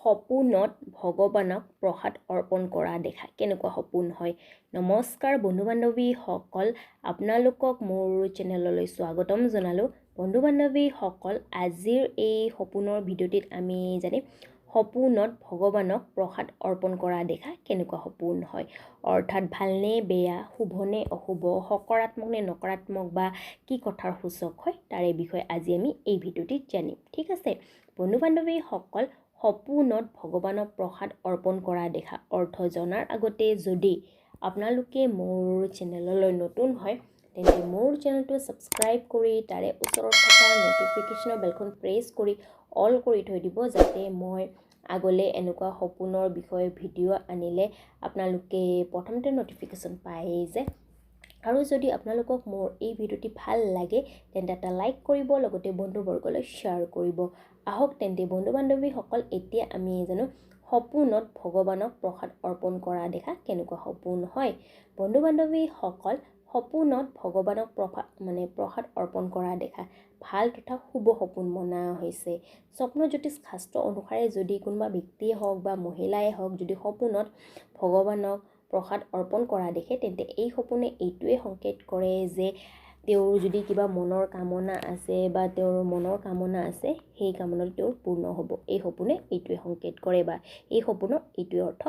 সপোনত ভগৱানক প্ৰসাদ অৰ্পণ কৰা দেখা কেনেকুৱা সপোন হয়? নমস্কাৰ বন্ধু বান্ধৱীসকল, আপোনালোকক মোৰ চেনেললৈ স্বাগতম জনালোঁ। বন্ধু বান্ধৱীসকল, আজিৰ এই সপোনৰ ভিডিঅ'টিত আমি জানিম সপোনত ভগৱানক প্ৰসাদ অৰ্পণ কৰা দেখা কেনেকুৱা সপোন হয়, অৰ্থাৎ ভালনে বেয়া, শুভনে অশুভ, সকাৰাত্মক নে নকাৰাত্মক বা কি কথাৰ সূচক হয়, তাৰে বিষয়ে আজি আমি এই ভিডিঅ'টিত জানিম। ঠিক আছে বন্ধু বান্ধৱীসকল, সপোনত ভগৱানক প্ৰসাদ অৰ্পণ কৰা দেখা অৰ্থ জনাৰ আগতে যদি আপোনালোকে মোৰ চেনেললৈ নতুন হয়, তেন্তে মোৰ চেনেলটো ছাবস্ক্ৰাইব কৰি তাৰে ওচৰত থকা ন'টিফিকেশ্যনৰ বেলখন প্ৰেছ কৰি অল কৰি থৈ দিব, যাতে মই আগলৈ এনেকুৱা সপোনৰ বিষয়ে ভিডিঅ' আনিলে আপোনালোকে প্ৰথমতে ন'টিফিকেশ্যন পাই যায়। আৰু যদি আপোনালোকক মোৰ এই ভিডিঅ'টি ভাল লাগে, তেন্তে এটা লাইক কৰিব, লগতে বন্ধুবৰ্গলৈ শ্বেয়াৰ কৰিব। আহক তেন্তে বন্ধু বান্ধৱীসকল, এতিয়া আমি জানো সপোনত ভগৱানক প্ৰসাদ অৰ্পণ কৰা দেখা কেনেকুৱা সপোন হয়। বন্ধু বান্ধৱীসকল, সপোনত ভগৱানক প্ৰসাদ অৰ্পণ কৰা দেখা ভাল তথা শুভ সপোন মনা হৈছে। স্বপ্ন জ্যোতিষ শাস্ত্ৰ অনুসাৰে যদি কোনোবা ব্যক্তিয়ে হওক বা মহিলাই হওক, যদি সপোনত ভগৱানক প্ৰসাদ অৰ্পণ কৰা দেখে, তেন্তে এই সপোনে এইটোৱে সংকেত কৰে যে তেওঁৰ যদি কিবা মনৰ কামনা আছে বা তেওঁৰ মনৰ কামনা আছে, সেই কামনাটো তেওঁৰ পূৰ্ণ হ'ব। এই সপোনে এইটোৱে সংকেত কৰে বা এই সপোনৰ এইটোৱে অৰ্থ